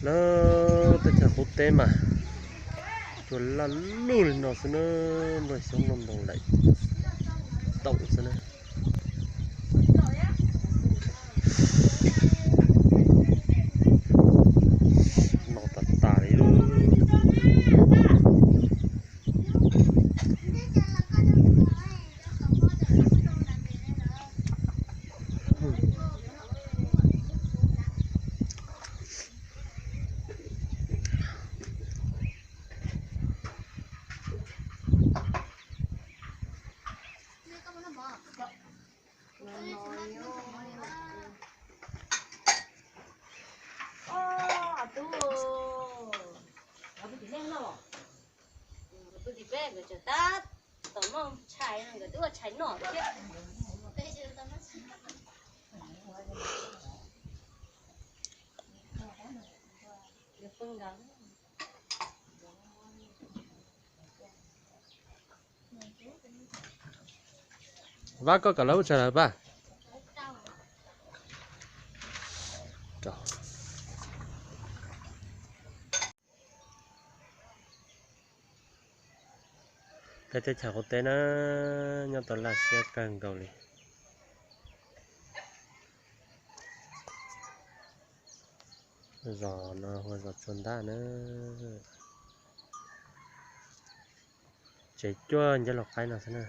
Na, teb chaws qub teb mas cua laj lug li no xwb na, nplooj xyoob nplooj ntoo laim taum xwb na. No tas tas li. Vaj, koj kom lawv ua tsaug lawm Paj. Peb teb chaws qub teb na, nyob tau laj siab kawg nkaus li. Zos no hu ua zos Tsua Ntab na. Tsev cuaj nceb laug qaib no xwb na.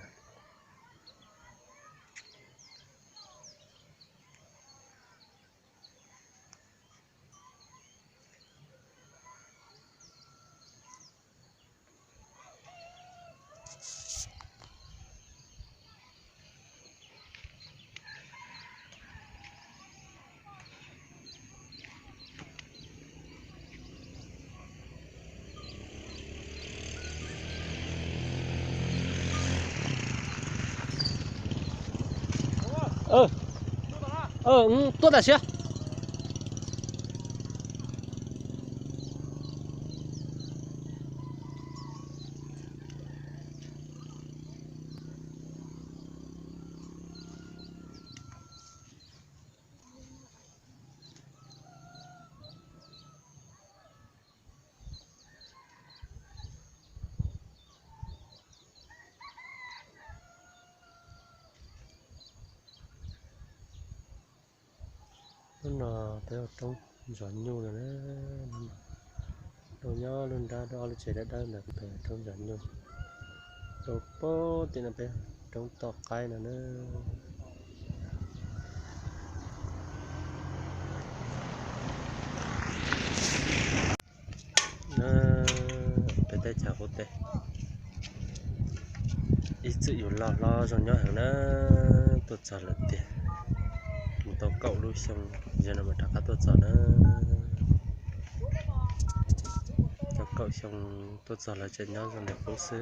Tuaj tam sim. Lub no peb ua roob zov nyuj no na. Rau nyob lub nrab ob lub tsev dawb dawb ntawd peb roob zov nyuj. Rau pem tim no peb roob toj qaib no na. Peb teb chaws qub teb, ib txwm yus loj hlob zoo nyob heev na, tuaj txog lawm tiag. Mus tau kaum lub xyoo, yog no mas rov qab tuaj txog na. Tau kaum xyoo tuaj txog lawv tseem nyob zoo li qub xwb.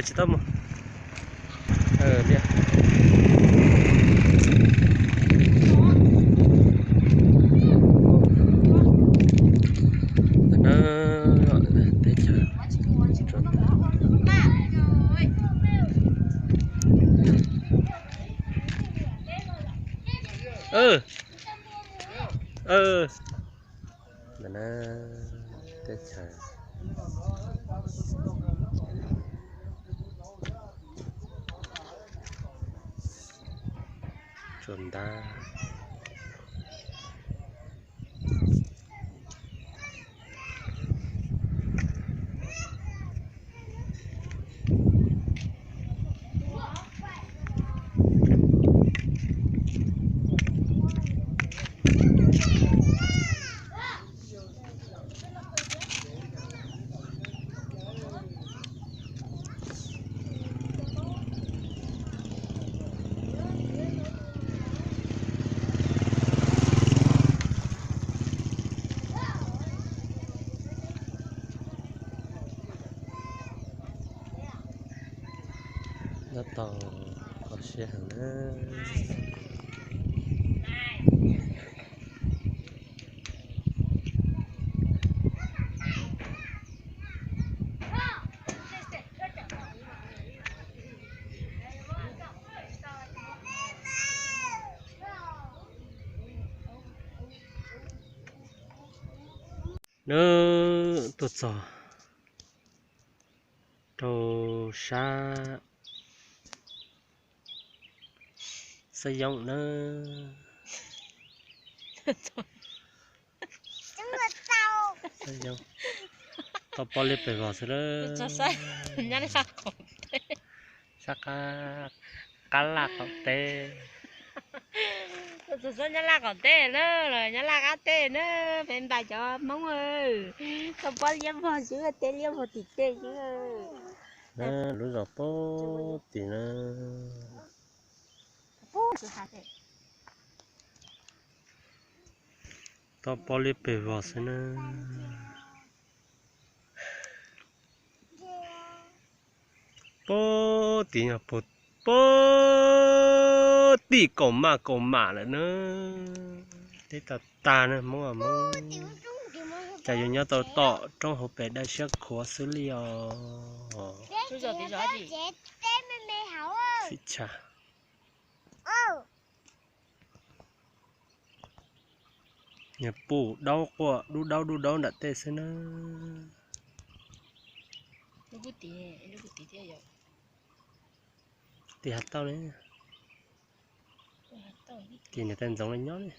Tsis tau mus. Teb chaws. Ntawm na, teb chaws Tsua Ntab. Nyob tau qhov Siab heev na. Nws tuaj txog rau sab Xab Yooj na. Xab Yooj, toj pob liab pes vog xwb na. Sab qab laj qaum teb. Nyab laj qaum teb na, los nyab laj qab teb na, peb npaj cov Hmoob, toj pob liab vog xwb, teb liab vog tim tej xwb. Lub zos pem tim na. Toj pob liab pes vog xwb na. Pem tim, pem tim kaum maj kaum mam lawm na. Teb tag tag na Hmoob, Hmoob. Cas yuav nyob tau tom roob hauv pes daj siab khuav xwb li os. Niag pum daub quaj dub daub dub daub nram tej xwb na. Tim hav tauj ne, tim niam tais ntxoov los nyob ne.